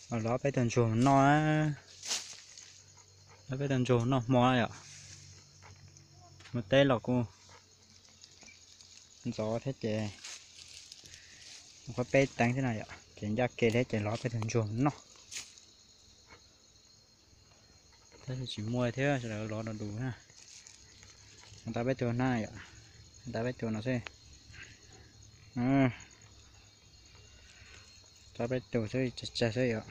Los peb tug ntsuag noj, los peb tug ntsuag noj hmo yom. Mus teb los kuj ntxov thiab ces qhuav peb teev thiab no yom, ces ncaj kev thiab ces los peb tug ntsuag noj. Tab sis tsis muaj thiab, sawv daws los no dus na. Ntau peb tug na yom, ntau peb tug no xwb. Ntau peb tug xwb, tsawg tsawg xwb yom.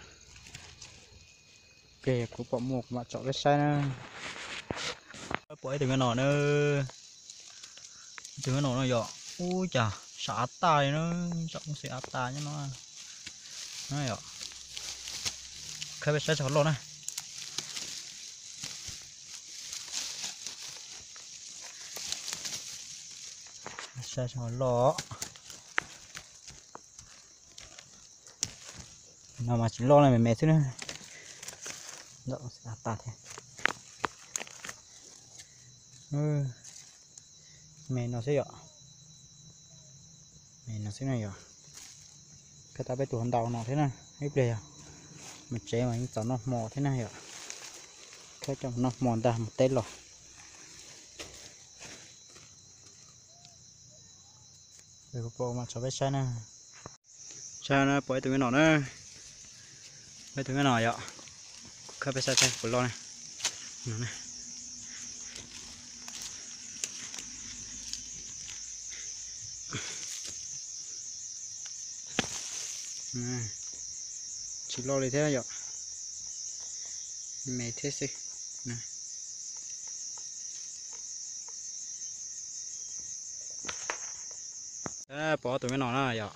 Ces kuv pom muaj kuv mam tsom peb saib na. Pom ib tug me no na, ib tug me no no yom, ub cas sab av tas li na, tsom ub xwb av tas nyob no. Yom, khawb peb saib tso loj na. Saib tso loj. No mas tsis loj na, me me xwb na. Av tas thiab. Me no xwb yom. Me no xwb na yom. Khawb tau peb tug ntau no thiab na, ib pliag yog mus tsev mas yeej txaus noj hmo thiab na yom. Khawb coj mus noj hmo ntag mus teb los. Kuv pom mas tso peb saib na. Saib na, pom ib tug me no na, pom ib tug me no yom. Kuv khawb peb saib saib puas loj na. Tsis loj li thiab yom, me thiab xwb. Pom ob tug me no na yom,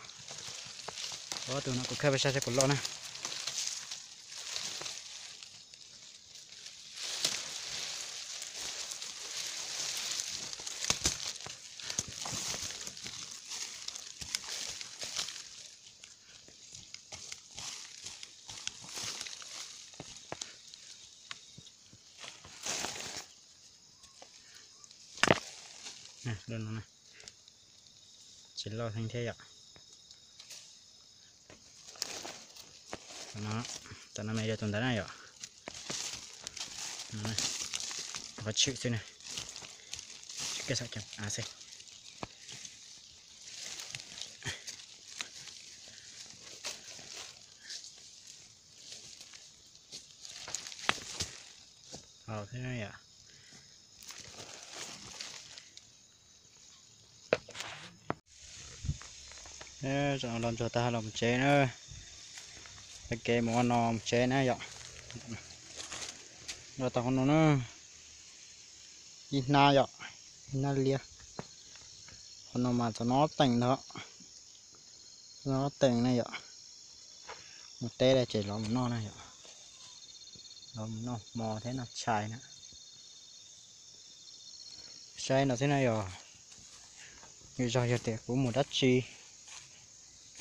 pom ob tug no kuv khawb peb saib saib puas loj na. Tsis loj heev thiab yom. Tam no me yog tus ntawd na yom. Qhov tshwm xwb na, tsis kev xav ceev av xwb. Hau thiab yom. Los ntsuag tag los mus tsev na. Tag kev mus ua no mus tsev na yom. Los tau qhov no na, ib hnab yom, ib hnab liab. Qhov no mas txog no teem ntag, no teem na yom. Mus teb lawm ces los mus noj na yom, los mus noj hmo thiab noj tshais na. Saib no xwb na yom, lwm zaug yog tias kuv mus dab tsi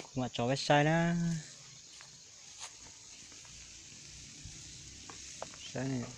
kuv mam tso peb saib na. Saib na yom.